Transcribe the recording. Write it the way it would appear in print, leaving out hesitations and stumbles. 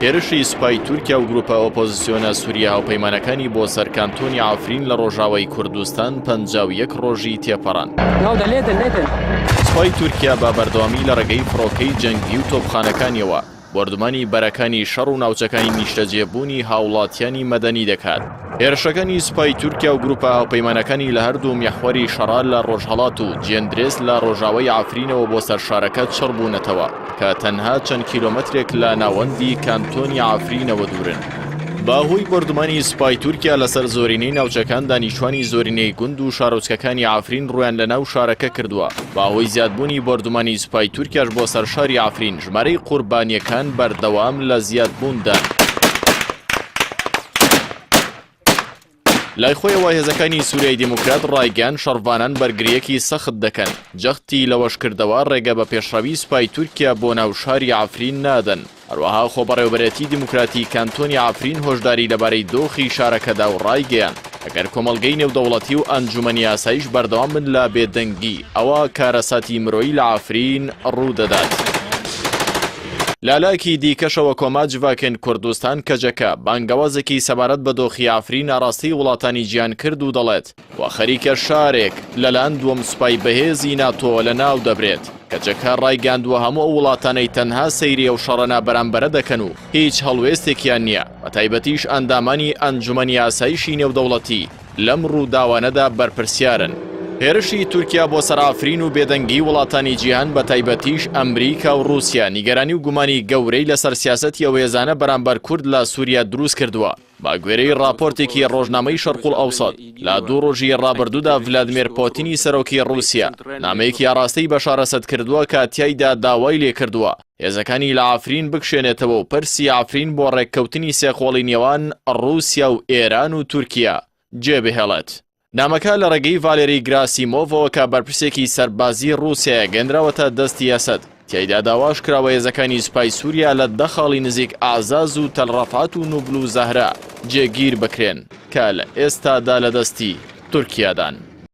هێرشی سوپای تورکیا و گروپە ئۆپۆزسیۆنە سوریە هاوپەیمانەکانی بۆ سەر کانتۆنی عەفرین لە ڕۆژاوای کوردستان 51 ڕۆژی تێپەڕاند. سوپای تورکیا بە بەردەوامی لە ڕێگەی فڕۆکەی جەنگی و تۆپخانەکانیەوە بۆردومانی بەرەکانی شەڕ و ناوچەکانی نیشتەجێبوونی هاوڵاتیانی مەدەنی دەکات. هێرشەکانی سوپای تورکیا و گروپە هاوپەیمانەکانی لە هەردوو میحوەری شەڕا لە ڕۆژهەڵات و جێندرێس لە ڕۆژاوای عەفرینەوە بۆ سەر شارەکە چڕ بوونەتەوە کە تەنها چەند کیلۆمەترێک لە ناوەندی کانتۆنی عەفرینەوە دوورن. بە هۆی بۆردومانی سوپای تورکیا لەسەر زۆرینەی ناوچەکان دانیشتوانی زۆرینەی گوند و شارۆچکەکانی عەفرین ڕوویان لە ناو شارەکە کردووە. بە هۆی زیادبوونی بۆردومانی سوپای تورکیاش بۆ سەر شاری عەفرین ژمارەی قوربانییەکان بەردەوام لە زیادبووندان. لای خۆیەوە هێزەکانی سوریای دیموکرات ڕایگەیاند شەڕڤانان بەرگرییەکی سەخت دەکەن، جەختی لەوەشکردەوە ڕێگە بە پێشڕەوی سوپای تورکیا بۆ ناو شاری عەفرین نادەن. هەروەها خۆبەڕێوەبەرێتی دیموکراتی کانتۆنی عەفرین هۆشداری لەبارەی دۆخی شارەکە دا و ڕایگەیاند، ئەگەر کۆمەڵگەی نێودەوڵەتی و ئەنجومەنی ئاسایش بەردەوام بن لە بێدەنگی، ئەوا کارەساتی مرۆیی لە عەفرین ڕوودەدات. لە لایەکی دیکەشەوە کۆما جڤاکێن کوردستان، کەجەکە، بانگەوازێکی سەبارەت بە دۆخی عەفرین ئاڕاستەی وڵاتانی جیهان کرد و دەڵێت، وا خەریکە شارێک لەلایەن دووەم سوپای بەهێزی ناتۆوە لەناو دەبرێت. کەجەکە ڕایگەیاندووە هەموو ئەو وڵاتانەی تەنها سەیری ئەو شەڕە نابەرامبەرە دەکەن و هیچ هەڵوێستێکیان نییە، بەتایبەتیش ئەندامانی ئەنجومەنی ئاسایشی نێودەوڵەتی لەم ڕووداوانەدا بەرپرسیارن. هێرشی تورکیا بۆ سەر عەفرین و بێدەنگیی وڵاتانی جیهان بەتایبەتیش ئەمریکا و ڕووسیا نیگەرانی و گومانی گەورەی لەسەر سیاسەتی ئەو هێزانە بەرامبەر کورد لە سووریا دروست کردووە. بە گوێرەی ڕاپۆرتێکی ڕۆژنامەی شەرقولئەوسەت، لە دوو ڕۆژی ڕابردوودا ڤلادمێر پۆتینی سەرۆکی ڕووسیا نامەیەکی ئاڕاستەی بەشار ئەسەد کردووە کە تیایدا داوای لێکردووە هێزەکانی لە عەفرین بکشێنێتەوە و پرسی عەفرین بۆ ڕێککەوتنی سێقۆڵی نێوان ڕووسیا و ئێران و تورکیا جێبهێڵێت. نامەکە لە ڕێگەی ڤالێری گراسیمۆڤەوە کە بەرپرسێکی سەربازیی ڕووسیایە گەیەندراوەتە دەستی ئەسەد، تیایدا داواش کراوە هێزەکانی سوپای سووریا لە دە خاڵی نزیک ئەعزاز و تەلڕەفعەت و نوبل و زەهرا جێگیر بکرێن کە لە ئێستادا لە دەستی تورکیادان.